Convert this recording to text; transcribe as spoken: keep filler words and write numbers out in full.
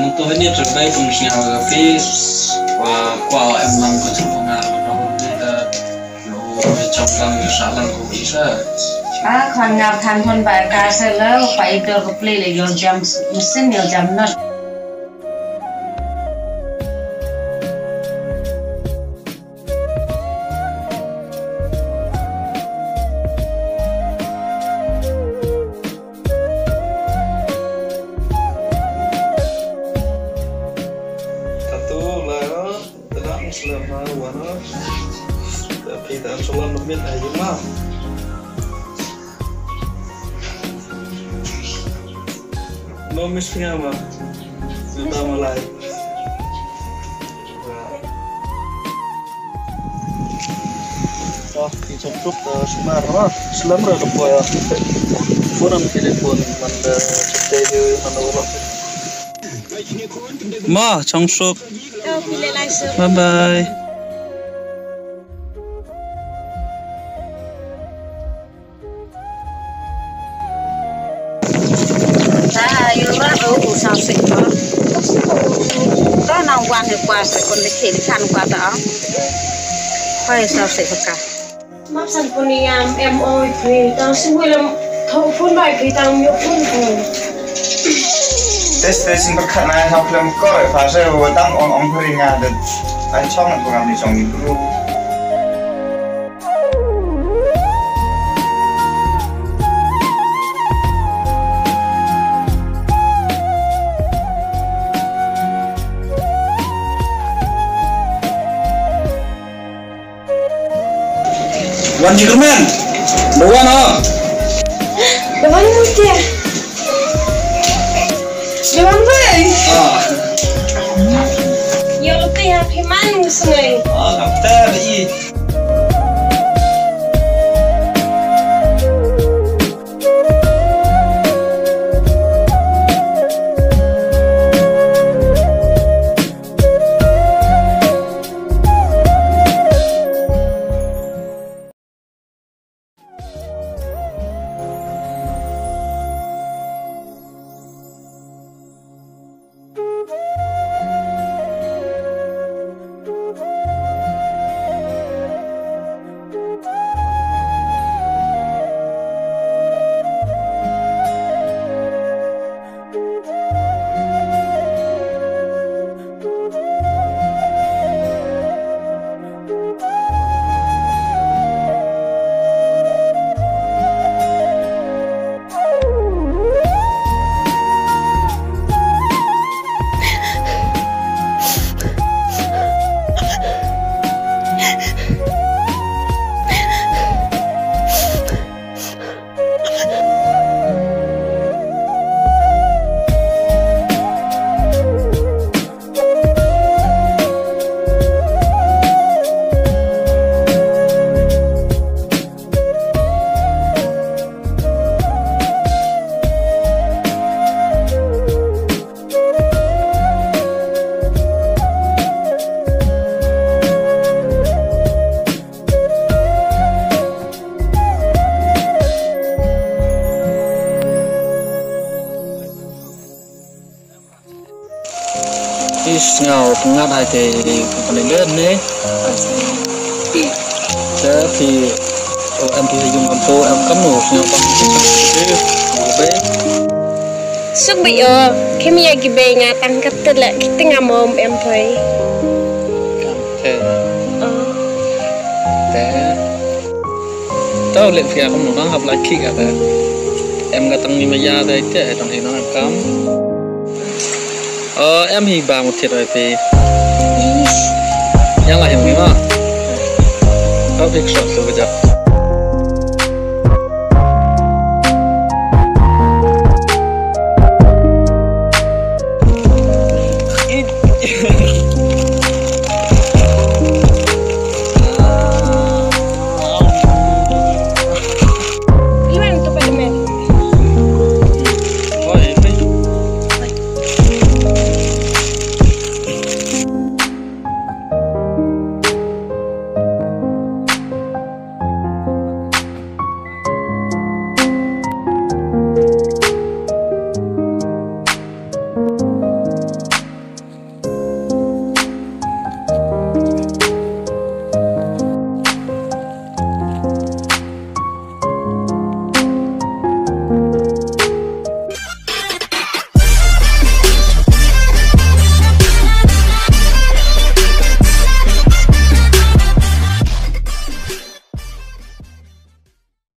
To ni terbaik pun sngewbha ka phi. Wa kwah em lang ko chung nga. Lo chong lang sa lang ko isa. Ah, khon nga than khon ba ka se lo, pa i dor ko pli le yo jam mesin yo jam not. Tatu la, tena Islam ma wana. Tapi tak salam lemit aja mah. No miss nga ma. Kita malai. Oh, ki chop chop, eh, sumar ma. Slam ra lepo ya. Phone am telephone man da chete de man da wala. Ma, chong suk. Bye bye. Ta yu ra ro u sa se ko. Ta na wan he kwa se kon de ke kan kwa ta. Kwa sa se ka. Map san puni am em oi phi ta su wi lam tho phun bai phi ta am yo phun ko. Tes tes in berkhat na ha film ko fa se wo dang ong ong phi nga de. Ai chong ko ngam ni chong ni bru. Wan jingkyrmen. Ba wan ah. Ba wan mutiar. Ba wan bai. Ah. Yo lo pe ha phi man ngu sngai. Ah, kam ta ba i. Is nga u pyngngad hai te company le ne. Te phi, o, em phi yung em to em kam no, nga pang te be. Suk bi o, kim ya ki be nga tang kat te le, ki te nga mom em poi. Kam te. Oh. Te. Tau lek phi a kam nang hap la ki ka te. Em ka tang ni ma ya te te tang hi nang em kam. O, em hi ba mu thit oi phi. Yang la hi mi ma. Tau phi ksot tu ka jak.